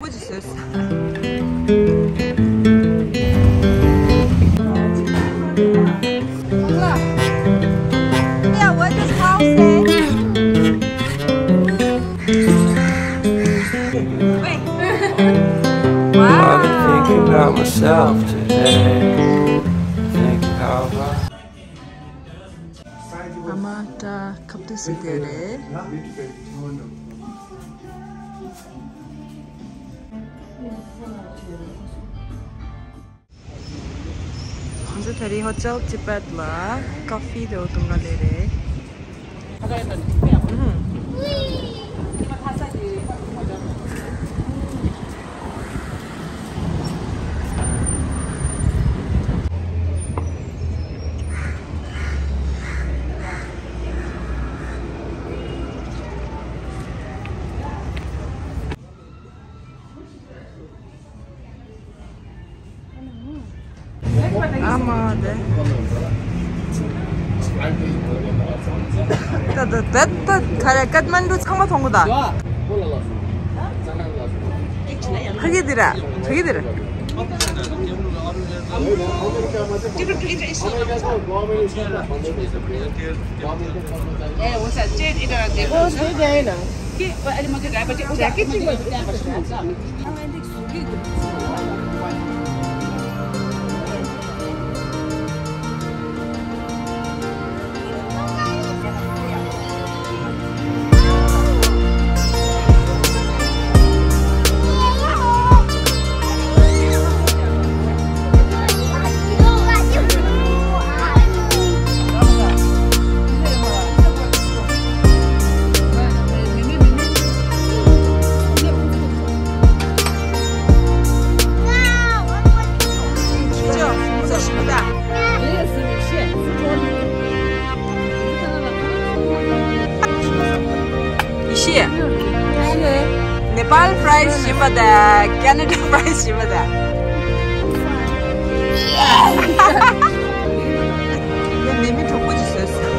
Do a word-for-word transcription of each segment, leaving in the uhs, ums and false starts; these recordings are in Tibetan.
What is this? Yeah, what does Carl say? Wait. Wow. I'm thinking about myself today. Thinking how I ཨ་མ་ད་ཁབ་ཏུ་སི་དེ་རེད། ང་ཚོ་ད་རེས་ཧོ་ཊེལ་ཊི་བེཊ་ལ་ཀོ་ཕི་དེ་འོ་དུང་ག་ལེ་རེད། ཨ་མ་དེ། ད་ད་ད་ད་ག་རེ་ཀཏ་མན་ཌུ་ཚང་མ་མཐོང་གི་ད། ཕ་གི་དེ་ར། ཕ་གི་དེ་ར། ཡེ་ཤེས། ནེ་པཱལ་ཕ་རའི་ཞིམ་པ་དང་ཀ་ན་ཌ་ཕ་རའི་ཞིམ་པ་དང་། ཡ་མེ་མེ་གྲོགས་པོ་ཅིག་བཟོས་སོང་།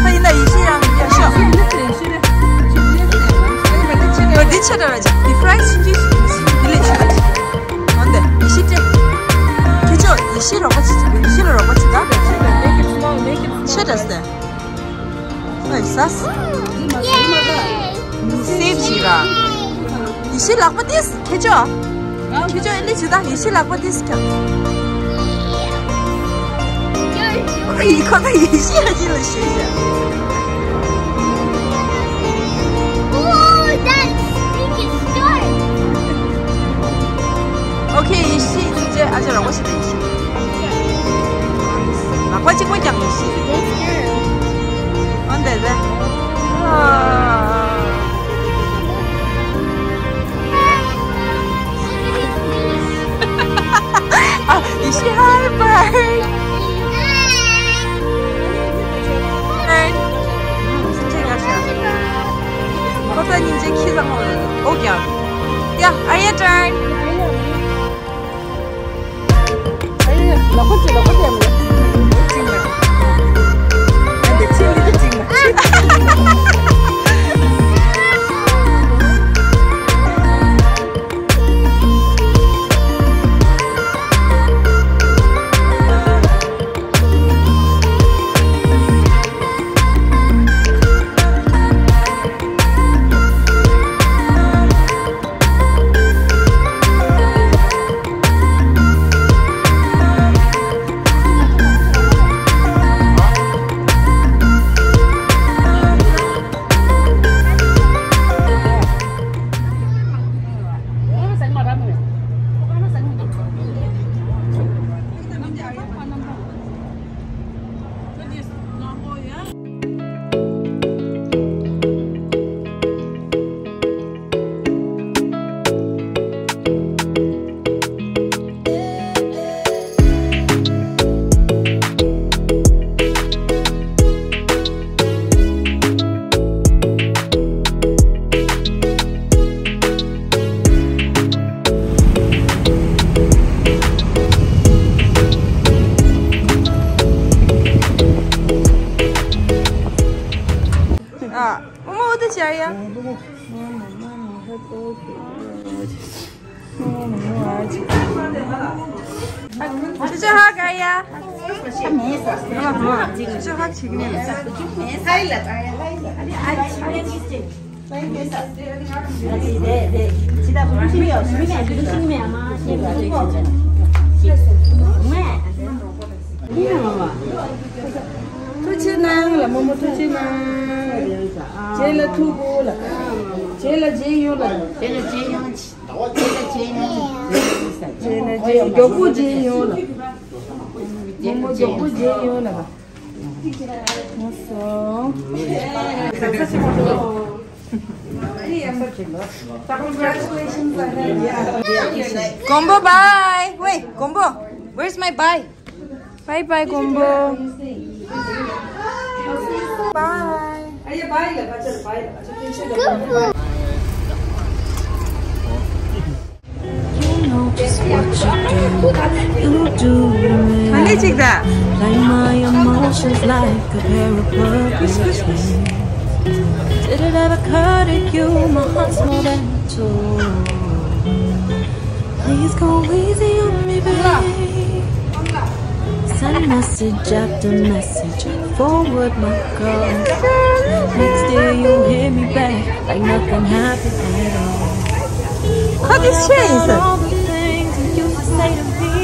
ཨ་ཡིན་ད་ཡེ་ཤེས་རང་ཡ་ཤོག་འདི་ཆེ་དྲགས་ར་ཅིག་འདི་ཕ་རའི་སི་ཕྱིན་ཅི་འདི་ལས་ཆེ་དྲགས་ཅིག་འོན་ཏེ་ཡེ་ཤེས་སྤྲད། ཁྱེད་ཆོ་ཡེ་ཤེས་རོགས་པ་བྱེད་ཡེ་ཤེས་ལ་རོགས་པ་བྱེད་ད། ཆེ་དྲགས་སེ། ཨེ་ཟ། སེབ་བྱེད་ར། ཡེ་ཤེས་ལག་པ་ཏིས་ཁྱེད་ཆོ། ཁྱེད་ཆོ་ཨེ་ལི་ཇི་དང་ཡེ་ཤེས་ལག་པ་ཏིས་ཀྱང་། ཁོ་ཡི་ཁོ་ད་ཡེ་ཤེས་ཨ་ཅི་ལ་ཤེས་ཤག Oh, that's big and short. Okay, ཡེ་ཤེས་ཅི་ཅེ་ཨ་ཅེ་རོགས་པ་ཞིག་ཡེ་ཤེས། ལག་པ་གཅིག་པོ་ཀྱང་ཡེ་ཤེས། ཨོ་འདས་ཟེ། ཨ། ཡེ་ཤེས་ཧའི་བྷར་ཌི། བྷར་ཌི། སེམས་ཅན་ཡག་ཤག་ཁོ་ཚོ་སྙིང་རྗེ་ཁྱི་ཚང་མ་ཨོ་ཀྱང་། ཡ། ཨ་ཡེ་ཊརན། ཨ་ཡེ། ལག་པ་ཅིག་ལག་པ་ཅིག་ཡ་མ་ལ། ཅིག་མ། ཨ་འདི་ཅིག་མི་འདི་ཅིག་མ། ཨ། མོ་མོ་འོ་དེ་བྱ་ཡ། ཅོ་ཅོ་ཧ་ག་ཡ། ཅོ་ཅོ་ཧ་ཅིག་ནས། ཐུགས་རྗེ་གནང་ལ་མོ་མོ་ཐུགས་རྗེ་གནང་། རྗེས་ལ་ཐུགས་ཁུར་ལ། རྗེས་ལ་རྗེས་ཡོང་ལ། རྗེས་ལ་རྗེས་ཡོང་། རྗེས་ལ་རྗེས་ཡོང་། རྗེས་ལ་རྗེས་མགྱོགས་པོ་རྗེས་ཡོང་ལ། མོ་མོ་མགྱོགས་པོ་རྗེས་ཡོང་ལ། ངོ་སོ། Combo, bye. Wait, Combo, where's my bye? Bye bye, Combo. Bye. You know just what you do. You do to me. Play my emotions like a pair of puppets. Did it ever occur to you my heart's more than two? Please go easy on me, babe. Send message after message, forward my call. Next day you hit me back like nothing happened at all. What is changed? All the things you say to me,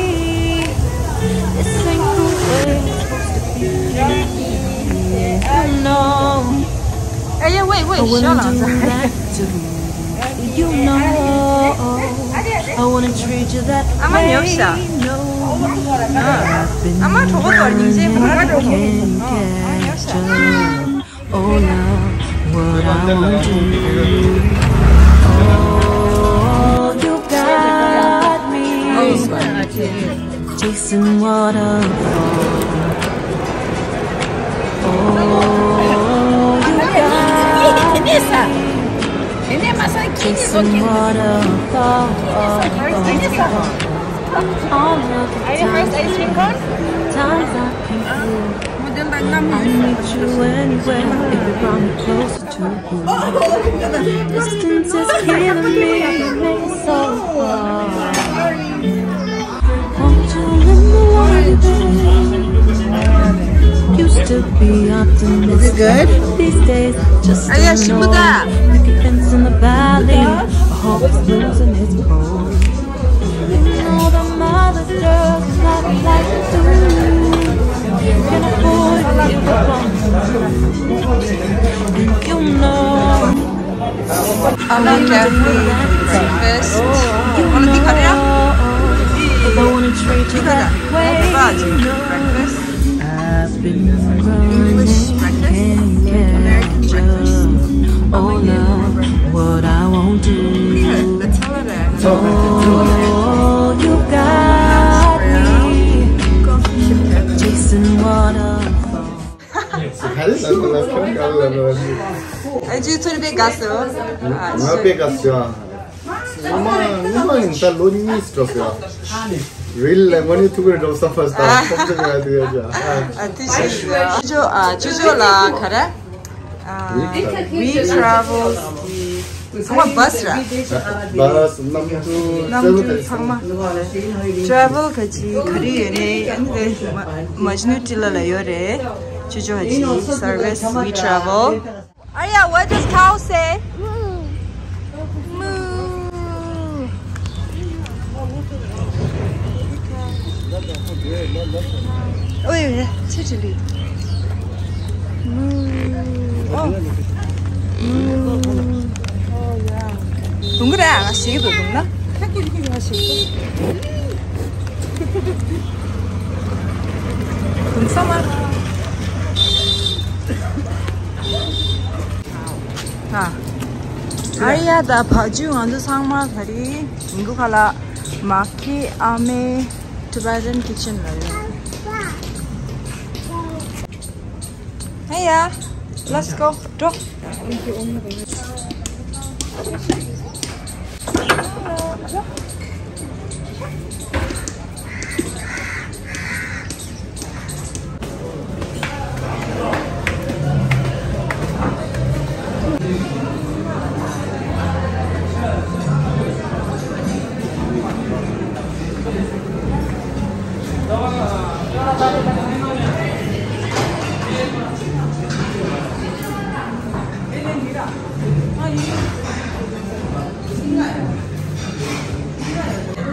this ain't the way it's supposed to be. No. Hey, yeah, wait, wait, I wouldn't do that to you. You know I wanna treat you that way. No. I've been running and can't catch up. Oh, now what I wanna do. Oh, you got me chasing waterfalls. Oh, you got me chasing waterfalls. All of the times, times I can feel I need you anywhere if you brought me closer to you. Distance is killing me, it makes it so hard. Won't you let me love you, babe? Used to be optimistic. Is it good? These days, just a norm. Picket fence in the valley. A hope is losing its hold. You know the mother's girls not like you. Can afford you. And you know I'm a carefree breakfast. Wanna think of it? If I wanna treat you that way, breakfast. I've been running and can't catch up. Oh, love, what I won't do. Oh, you got me chasing waterfalls. ཨ་ཅེ་ཚོར་དཔེ་དགའ་སོང་། ང་དཔེ་དགའ་སོང་། ངོ་མ་ངོ་མ་ཡིན་ད་ལོ་གཉིས་འགྲོ་ཡ། རིལ་ལ་ངོ་ནི་ཐུག་རེ་འགྲོ་བསམ་པ་ད་ཁོང་ཚོ་ང་དུ་ཡ་ཅག་ཨ་དེ་བཞིན་ཅོ་ཅོ་ཨ་ཅོ་ཅོ་ལ་ག་རེ། ཨ་We Travels གི་ཚང་མ་བྷ་སི་ར། བྷ་སི་གནམ་གྲུ་གནམ་གྲུ་ཚང་མ། Travel ག་ཅི་ག་རེ་ཡོད་ནའི་ཨ་ནི་དེ་མ་ཇི་ནུ་ཏི་ལ་ལ་ཡོད་རེད། ཅོ་ཅོ་ཨ་ཅེ་service We Travel། Arya, what does cow say? Moo. Oh, yeah, yeah. Moo. Oh. Moo. Oh, yeah. དུང་གི་ར་ང་ཞིག་ཏུ་དུང་ན། དུང་ས་མ། ཨ། ཨ་རི་ཡ་ད་བ་ཇུ་ང་ཚོ་ཚང་མ་ག་རེ་ཡིན་གོ་ཁ་ལ་མ་ཁི་ཨ་མེ་Tibetan kitchen ལ་ཡོད། ཧེ་ཡ། Let's go. འགྲོ།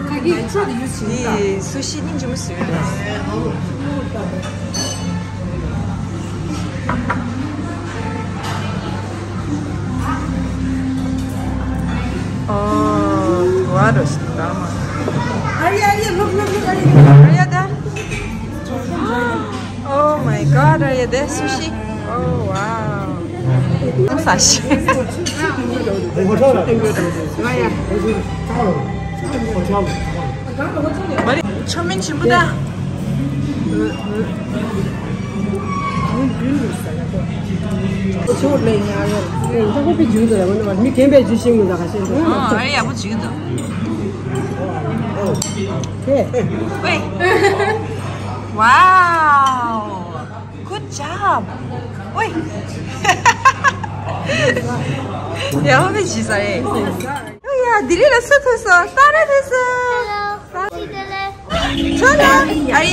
ཁ་གི་ཁྲག་ཡོད་ཟིན་ད། འདི་སུ་ཤི་སྙིང་རྗེ་མོ་ཟེར་ཡོད་ད། ཨོ། ཝ་རོ་སི་ད་མ། ཨ་ཡ་ཨ་ཡ། Look, look, look, ཨ་ཡ། ཨ་ཡ་ད། Oh my God, are you there? Sushi? Oh wow. I'm Sashi. མ་རེད། ཆོ་མིན་ཆེན་པོ་ད། ཨ་རེ་ཡག་པོ་བྱེད་ཀྱི་འདུག་ཝེ། Wow. Good job. ཝེ། ཡག་པོ་བྱས་ས་རེད། ཨ་ཡ། དེ་རིང་ལ་སུ་ཐུག་སོང་། ས་ར་ཐུག་སོང་། ཚོ་ལ། ཨ་རེ་ཡ།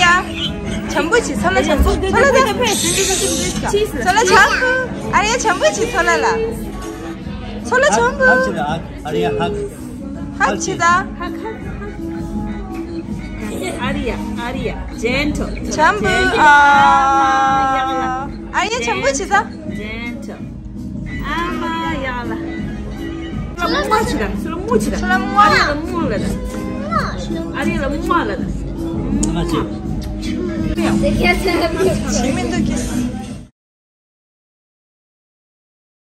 བྱམས་པོ་བྱེད། ཚོ་ལ་བྱམས་པོ། ཚོ་ལ་ད། ཚོ་ལ་བྱམས་པོ། ཨ་རེ་ཡ། བྱམས་པོ་བྱེད། ཚོ་ལ་ལ། ཚོ་ལ་བྱམས་པོ། ཨ་རེ་ཡ། ཧག་ཧག་བྱེད་ད། ཨ་རེ་ཡ། ཨ་རེ་ཡ། Gentle. བྱམས་པོ། ཨ། ཨ་རེ་ཡ། བྱམས་པོ་བྱེད་ད། Gentle. ཨ་མ་ཡ་ལ། ཚོ་ལ་མོ་བྱེད་ད། ཚོ་ལ་མོ་བྱེད་ད། ཚོ་ལ་མོ། ཨ་རེ་ཡ་ལ་མོ་ལ་ད། ཨ་རེ་ཡ་ལ་མོ་ལ་ད། མ་བྱེད། བྱེད་མི་འདུག་གི།